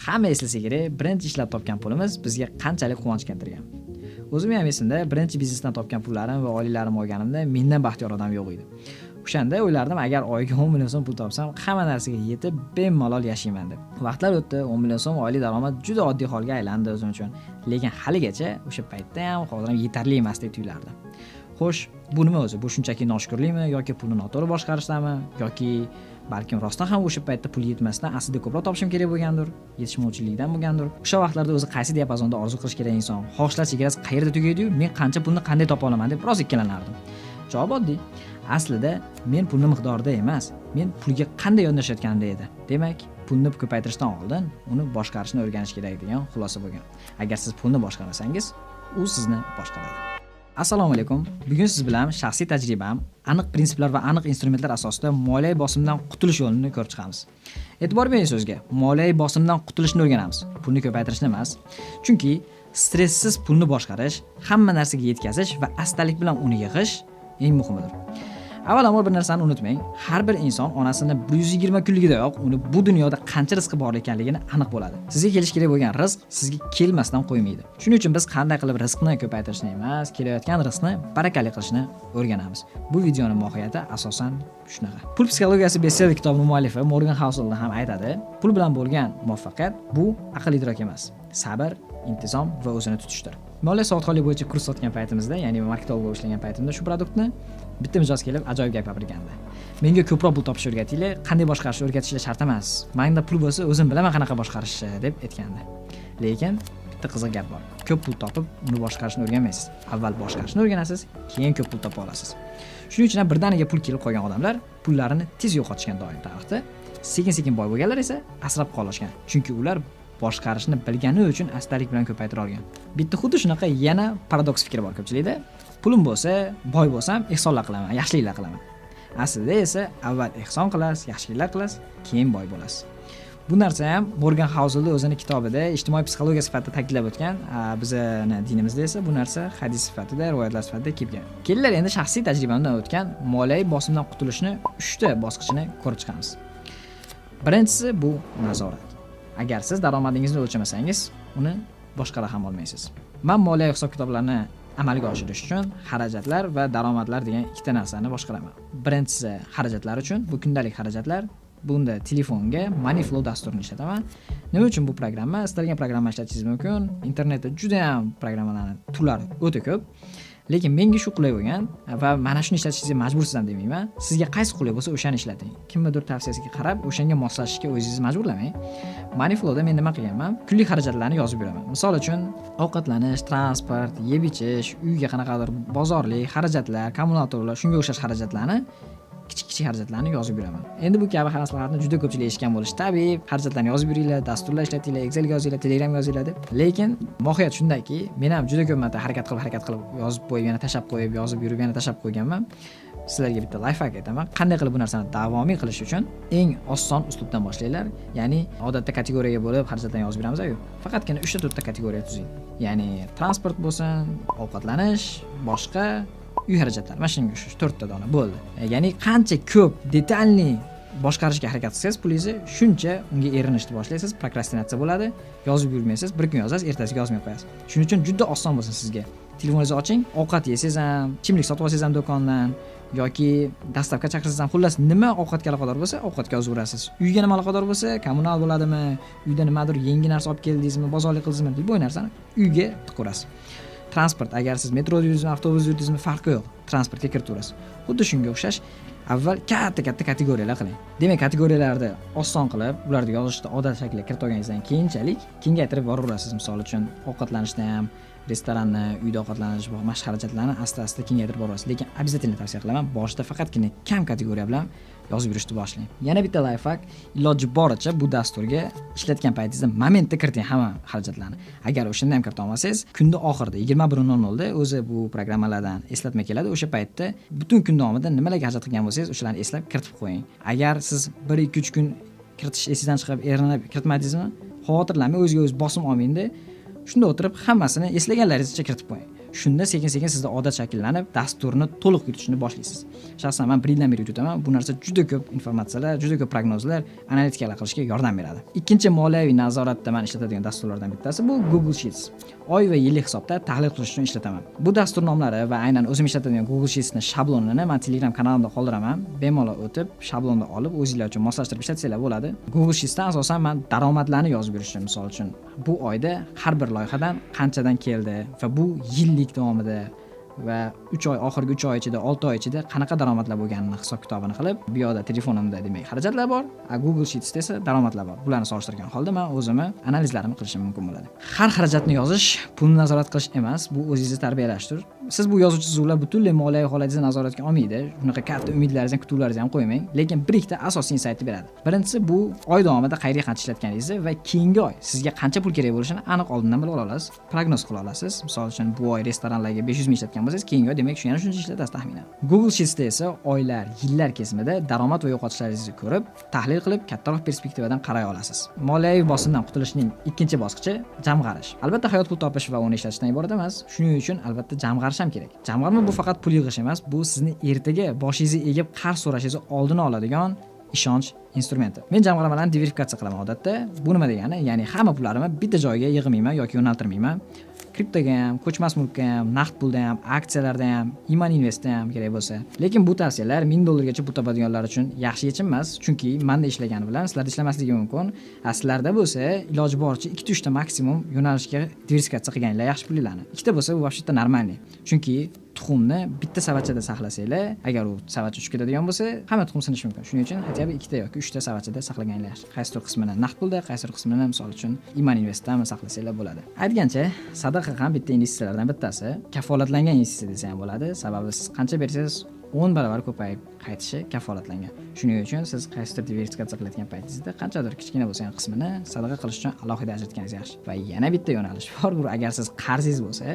Hamma eslasa kerak, birinchi ishlab topgan pulimiz bizga qanchalik quvonch keltirgan. O'zim ham esimda, birinchi biznesdan topgan pullarim va oyliklarimni olganimda mendan baxtiyor odam yo'q edi. O'shanda o'ylardim, agar oyiga 10 million so'm pul topsam, hamma narsaga yetib, bemalol yashayman deb. Vaqtlar o'tdi, 10 million so'm oylik daromad juda oddiy holga aylandi o'zim uchun. Lekin haligacha o'sha paytda ham, hozir ham yetarli emasdek tuyulardi. Xo'sh, bu nima o'zi? Bu shunchaki noshukrlikmi yoki pulni noto'g'ri boshqarishdami yoki balkim rostdan ham o'sha paytda pul yetmasdan aslida ko'proq topishim kerak bo'lgandir, yetishmovchilikdan bo'lgandir. O'sha vaqtlarda o'zi qaysi diapazonda orzu qilish kerak inson? Xohishlar chegarasi qayerda tugaydi-yu, men qancha pulni qanday topa olaman deb biroz ikkilanardim. Javob oddiy. Aslida men pulni miqdorida emas, men pulga qanday yondashayotganimda edi. Demak, pulni ko'paytirishdan oldin uni boshqarishni o'rganish kerak degan xulosa bo'lgan. Agar siz pulni boshqarmasangiz, u sizni boshqaradi. Assalomu alaykum. Bugun siz bilan shaxsiy tajribam, aniq prinsiplar va aniq instrumentlar asosida moliyaviy bosimdan qutulish yo'lini ko'rib chiqamiz. E'tibor bering so'zga. Moliyaviy bosimdan qutulishni o'rganamiz. Pulni ko'paytirishni emas. Chunki stressiz pulni boshqarish, hamma narsaga yetkazish va astalik bilan uni yig'ish eng muhimidir. Avvalambor bir narsani unutmang. Har bir inson onasini 120 kunligidayoq uni bu dunyoda qancha rizqi bor ekanligini aniq bo'ladi. Sizga kelishi kerak bo'lgan rizq sizga kelmasdan qo'ymaydi. Shuning uchun biz qanday qilib rizqni ko'paytirishni emas, kelayotgan rizqni barakali qilishni o'rganamiz. Bu videoni mohiyati asosan shunaqa. Pul psixologiyasi bestseller kitobining muallifi Morgan Housel ham aytadi, pul bilan bo'lgan muvaffaqiyat bu aql idrok emas, sabr, intizom va o'zini tutishdir. Moliya savodxonlik bo'yicha kurs sotgan paytimizda, ya'ni marketolog bo'lib ishlagan paytimda shu produktni bitta mijoz kelib ajoyib gap gapirgandi. Menga ko'proq pul topishni o'rgatinglar, qanday boshqarishni o'rgatishlar shart emas. Menda pul bo'lsa, o'zim bilaman qanaqa boshqarishni deb aytgandi. Lekin bitta qiziq gap bor. Ko'p pul topib, uni boshqarishni o'rganmaysiz. Avval boshqarishni o'rganasiz, keyin ko'p pul topa olasiz. Shuning uchun ham birdaniga pul kelib qolgan odamlar pullarini tez yo'qotishgan doim tarixda. Sekin-sekin boy bo'lganlar esa asrab qolishgan. Chunki ular boshqarishni bilgani uchun astalik bilan ko'paytira olgan. Bitta xuddi shunaqa yana paradoks fikri bor ko'pchilikda. Pulim bo'lsa, boy bo'lsam, ehsonlar qilaman, yaxshiliklar qilaman. Aslida esa avval ehson qilasiz, yaxshiliklar qilasiz, keyin boy bo'lasiz. Bu narsa ham Morgan Houselni o'zini kitobida ijtimoiy psixologiya sifatida ta'kidlab o'tgan. Bizani dinimizda esa bu narsa hadis sifatida, rivoyatlar sifatida kelgan. Kelinglar, endi shaxsiy tajribamdan o'tgan moliyaviy bosimdan qutulishni 3 ta bosqichini ko'rib chiqamiz. Birinchisi bu nazorat. Agar siz daromadingizni o'lchamasangiz, uni boshqara ham olmaysiz. Men moliyaviy hisob-kitoblarni amalga oshirish uchun xarajatlar va daromadlar degan ikkita narsani boshqaraman. Birinchisi xarajatlar uchun, bu kundalik xarajatlar. Bunda telefonga Moneyflow dasturini ishlataman. Nima uchun bu programma? Istalgan programma ishlatishingiz mumkin. Internetda juda ham programmalarning turlari o'ta ko'p. Lekin menga shu qulay bo'lgan va mana shuni ishlatishingizga majbursiz ham demayman. Sizga qaysi qulay bo'lsa, o'shani ishlating. Kimnidir tavsiyasiga qarab, o'shanga moslashishga o'zingizni majburlamang. Moneyflowda men nima qilganman? Kunlik xarajatlarni yozib yuraman. Misol uchun, ovqatlanish, transport, yeb ichish, uyga qanaqadir bozorlik xarajatlar, kommunal to'lovlar, shunga o'xshash xarajatlarni, kichik-kichik xarajatlarni yozib yuraman. Endi bu kabi maslahatni juda ko'pchilik eshitgan bo'lishi tabiiy. Xarajatlarni yozib yuringlar, dasturlar ishlatinglar, Excelga yozinglar, Telegramga yozinglar deb. Lekin mohiyat shundaki, men ham juda ko'p marta harakat qilib yozib qo'yib, yana tashlab qo'yib, yozib yurib, yana tashlab qo'yganman. Sizlarga bitta лайфхак aytaman. Qanday qilib bu narsani davomiy qilish uchun eng oson uslubdan boshlanglar. Ya'ni odatda kategoriyaga bo'lib xarajatlarni yozib yuramiz-ku. Faqatgina 3 ta 4 ta kategoriya tuzing. Ya'ni transport bo'lsin, ovqatlanish, boshqa uy xarajatlari. Mana shunga shu 4 ta dona bo'ldi. Ya'ni qancha ko'p детальный boshqarishga harakat qilsangiz pulingizni, shuncha unga erinishni boshlaysiz, prokrastinatsiya bo'ladi, yozib yurmaysiz, bir kun yozasiz, ertasiga yozmay qo'yasiz. Shuning uchun juda oson bo'lsin sizga. Telefoningizni oching, ovqat yesangiz ham, ichimlik sotib olsangiz ham do'kondan yoki доставка chaqirsangiz ham, xullas nima ovqatga aloqador bo'lsa, ovqatga yozaverasiz. Uyga nima aloqador bo'lsa, kommunal bo'ladimi, uyda nimadir yangi narsa olib keldingizmi, bozorlik qildingizmi, любой narsani uyga tiqaverasiz. Transport, agar siz metroda yurdingizmi, avtobusda yurdingizmi, farqi yo'q, transportga kiritverasiz. Xuddi shunga o'xshash avval katta katta kategoriyalar qiling. Demak, kategoriyalarni oson qilib, ularni yozishni odat shakliga kiritib olganingizdan keyinchalik kengaytirib boraverasiz. Misol uchun, ovqatlanishni ham, restoranni, uyda ovqatlanish, mana shu xarajatlarni asta asta kengaytirib boraverasiz. Lekin обязательно tavsiya qilaman, boshida faqatgina kam kategoriya bilan yozib yurishni boshlang. Yana bitta лайфхак: iloji boricha bu dasturga ishlatgan paytingizda momentda kiriting hamma xarajatlarni. Agar o'shanda ham kirita olmasangiz, kunni oxirida 21:00 da o'zi bu programmalardan eslatma keladi. O'sha paytda butun kun davomida nimalarga xarajat qilgan bo'lsangiz, o'shalarni eslab kiritib qo'ying. Agar siz 1, 2, 3 kun kiritish esingizdan chiqib, erinib kiritmadingizmi, xavotirlanmang, o'zingizga o'zi bosim olmangda, shunda o'tirib hammasini eslaganlaringizcha kiritib qo'ying. Shunda sekin sekin sizda odat shakllanib, dasturni to'liq yuritishni boshlaysiz. Shaxsan man bir yildan beri yuritaman. Bu narsa juda ko'p informatsiyalar, juda ko'p prognozlar, analitikalar qilishga yordam beradi. Ikkinchi moliyaviy nazoratda man ishlatadigan dasturlardan bittasi bu Google Sheets. Oy va yillik hisobda tahlil qilish uchun ishlataman. Bu dastur nomlari va aynan o'zim ishlatadigan Google Sheetsni shablonini man Telegram kanalimda qoldiraman. Bemalol o'tib, shablonni olib, o'zinglar uchun moslashtirib ishlatsanglar bo'ladi. Google Sheetsdan asosan man daromadlarni yozib yurishim, misol uchun, bu oyda har bir loyihadan qanchadan keldi va bu yillik davomida va 3 oy, oxirgi 3 oy ichida, 6 oy ichida qanaqa daromadlar bo'lganini hisob kitobini qilib, bu yoqda telefonimda demak xarajatlar bor, a Google Sheetsda esa daromadlar bor. Bularni solishtirgan holda man o'zimni analizlarimni qilishim mumkin bo'ladi. Har xarajatni yozish pulni nazorat qilish emas, bu o'zingizni tarbiyalashdir. Siz bu yozuv chizuvlar butunlay moliyaviy holatingizni nazoratga olmaydi. Shunaqa katta umidlaringizni ham, kutuvlaringizni ham qo'ymang, lekin bir ikkita asosiy insightni beradi. Birinchisi, bu oy davomida qayerga qancha ishlatganingizni va keyingi oy sizga qancha pul kerak bo'lishini aniq oldindan bilib ola olasiz, prognoz qila olasiz. Misol uchun, bu oy restoranlarga 500 ming ishlatgan bo'lsangiz, keyingi oy demak shu yana shuncha ishlatasiz taxminan. Google Sheetsda esa oylar, yillar kesimida daromad va yo'qotishlaringizni ko'rib, tahlil qilib, kattaroq perspektivadan qaray olasiz. Moliyaviy bosimdan qutulishning ikkinchi bosqichi jamg'arish. Albatta, hayot pul topish va uni ishlatishdan iborat emas. Shuning uchun albatta jamg'arish ham kerak. Jamg'arma bu faqat pul yig'ish emas, bu sizni ertaga boshingizni egib qarz so'rashingizni oldini oladigan ishonch instrumenti. Men jamg'armalarni diversifikatsiya qilaman odatda. Bu nima degani? Ya'ni hamma pullarimni bitta joyga yig'mayman yoki yo'naltirmayman. Kriptoga ham, ko'chmas mulkka ham, naqd pulda ham, aksiyalarda ham, Iman Investda ham kerak bo'lsa. Lekin bu tavsiyalar 1000 dollargacha pul topadiganlar uchun yaxshi yechim emas, chunki manda ishlagani bilan sizlarda ishlamasligi mumkin. A sizlarda bo'lsa, iloji boricha ikkita, uchta maksimum yo'nalishga diversifikatsiya qilganinglar yaxshi pulinglarni. Ikkita bo'lsa, bu вообще-то нормальный. Chunki tuxumni bitta savatchada saqlasanglar, agar u savatcha tushib ketadigan bo'lsa, hamma tuxum sinishi mumkin. Shuning uchun хотя бы ikkita yoki uchta savatchada saqlaganinglar yaxshi. Qaysidir qismini naqd pulda, qaysidir qismini, misol uchun, Iman Investdami saqlasanglar bo'ladi. Aytgancha, sadaqa ham bitta investitsiyalardan bittasi. Kafolatlangan investitsiya desa ham bo'ladi. Sababi siz qancha bersangiz, 10 barobar ko'payib qaytishi kafolatlangan. Shuning uchun siz qaysidir diversifikatsiya qilayotgan paytingizda qanchadir kichkina bo'lsa ham qismini sadaqa qilish uchun alohida ajratganingiz yaxshi. Va yana bitta yo'nalish bor. Bu agar siz qarzingiz bo'lsa,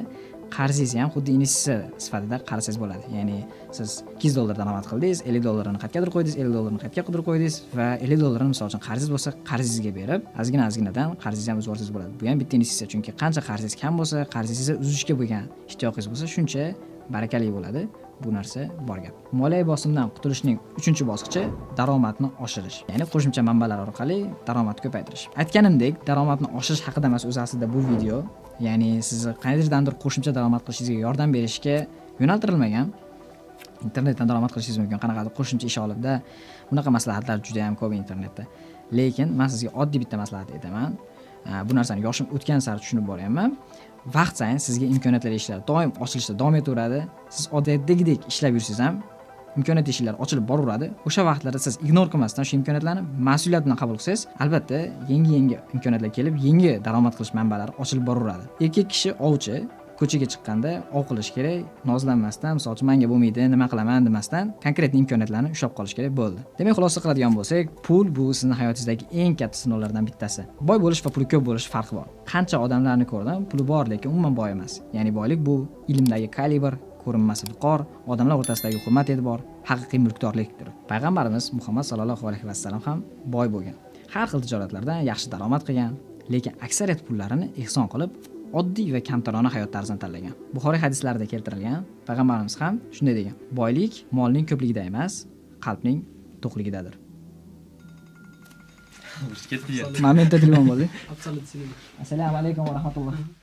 qarzingizni ham xuddi investitsiya sifatida qarasangiz bo'ladi. Ya'ni siz 200 dollar daromad qildingiz, 50 dollarini qayergadir qo'ydingiz, 50 dollarini qayergadir qo'ydingiz va 50 dollarini, misol uchun, qarzingiz bo'lsa, qarzingizga berib, ozgina ozginadan qarzingizni ham uzib yuborsangiz bo'ladi. Bu ham bitta investitsiya, chunki qancha qarzingiz kam bo'lsa, qarzingizni uzishga bo'lgan ishtiyoqingiz bo'lsa, shuncha barakali bo'ladi. Bu narsa bor gap. Moliyaviy bosimdan qutulishning uchinchi bosqichi daromadni oshirish. Ya'ni qo'shimcha manbalar orqali daromadni ko'paytirish. Aytganimdek, daromadni oshirish haqida emas o'zi aslida bu video. Ya'ni sizni qayerdandir qo'shimcha daromad qilishingizga yordam berishga yo'naltirilmagan. Internetdan daromad qilishingiz mumkin, qanaqadir qo'shimcha ish olibda, bunaqa maslahatlar juda ham ko'p internetda. Lekin men sizga oddiy bitta maslahat aytaman. Bu narsani yoshim o'tgan sari tushunib boryapman. Vaqt sayin sizga imkoniyatlar eshiklari doim ochilishda davom etaveradi. Siz odatdagidek ishlab yursangiz ham, imkoniyat eshiklari ochilib boraveradi. O'sha vaqtlarda siz игнор qilmasdan o'sha imkoniyatlarni mas'uliyat bilan qabul qilsangiz, albatta yangi-yangi imkoniyatlar kelib, yangi daromad qilish manbalari ochilib boraveradi. Erkak kishi ovchi, ko'chaga chiqqanda ov qilish kerak, nozlanmasdan, misol uchun, menga bo'lmaydi, nima qilaman demasdan, конкретный imkoniyatlarni ushlab qolish kerak bo'ldi. Demak, xulosa qiladigan bo'lsak, pul bu sizning hayotingizdagi eng katta sinovlardan bittasi. Boy bo'lish va puli ko'p bo'lish farqi bor. Qancha odamlarni ko'rdim, puli bor, lekin umuman boy emas. Ya'ni boylik bu ilmdagi kalibr, ko'rinmas viqor, odamlar o'rtasidagi hurmat e'tibor, haqiqiy mulkdorlikdir. Payg'ambarimiz Muhammad sallallohu alayhi vasallam ham boy bo'lgan. Har xil tijoratlardan yaxshi daromad qilgan, lekin aksariyat pullarini ehson qilib, oddiy va kamtarona hayot tarzini tanlagan. Buxoriy hadislarida keltirilgan, payg'ambarimiz ham shunday degan: Boylik molning ko'pligida emas, qalbning to'qligidadir. Ketdi. Momentda telefon bo'ldi. Absolut cinema. Assalomu alaykum va rahmatulloh.